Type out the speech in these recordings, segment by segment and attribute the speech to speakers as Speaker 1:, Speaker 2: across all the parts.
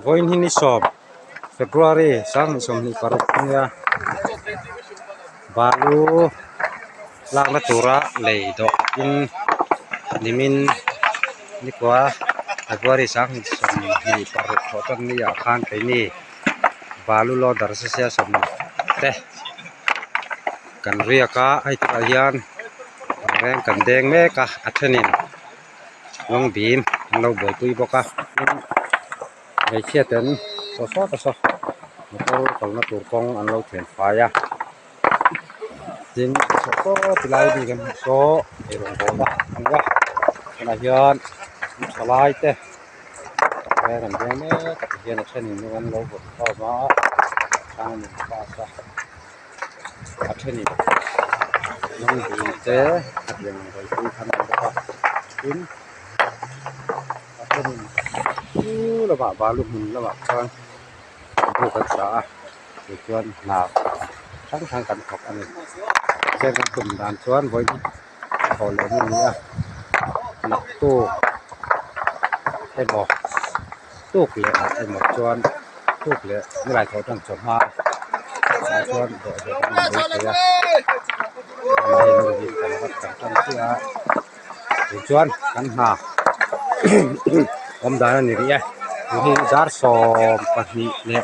Speaker 1: Vawiin hi ni sawm February sanghnih 25 ania balu lakna tura lei dawh in nimin nikua February 2026 thawh tan ni ah khan keini balu loader association te kan riak a hei tunah hian reng kan deng mek a a thenin lawng bim an lo buaipui bawk a tin hmeichhia ten saw sawt a saw motor kalna tur kawng an lo thian fai a tin saw saw ti lai bik an hmuh saw eirawng bawlna a ni a tunah hian thalai te reng an deng mek a tihian a thenin lung an lo vawt khawm a chhang an in pass a a thenin lawng bim te a pian ang buaipui kha an awm bawk a tin a thenin chu lamah balu hmun lamah chuan buk an sa a tichuan hna hrang hrang kan thawk a ni chuan kan tum dan chuan vawiin thawh leh na ni a naktuk emaw tuk leh ah emaw chuan tuk leh nilai thawh tan chawhma ah chuan dawh zawh kan inbei thei a hei lung hi kan vat kan tan chiah a tichuan kan hna awm dan a ni rih e tun hi dar 12 leh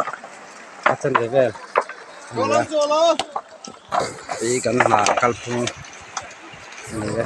Speaker 1: a chanve vel a ni a. Hei kan hna kalphung a ni e.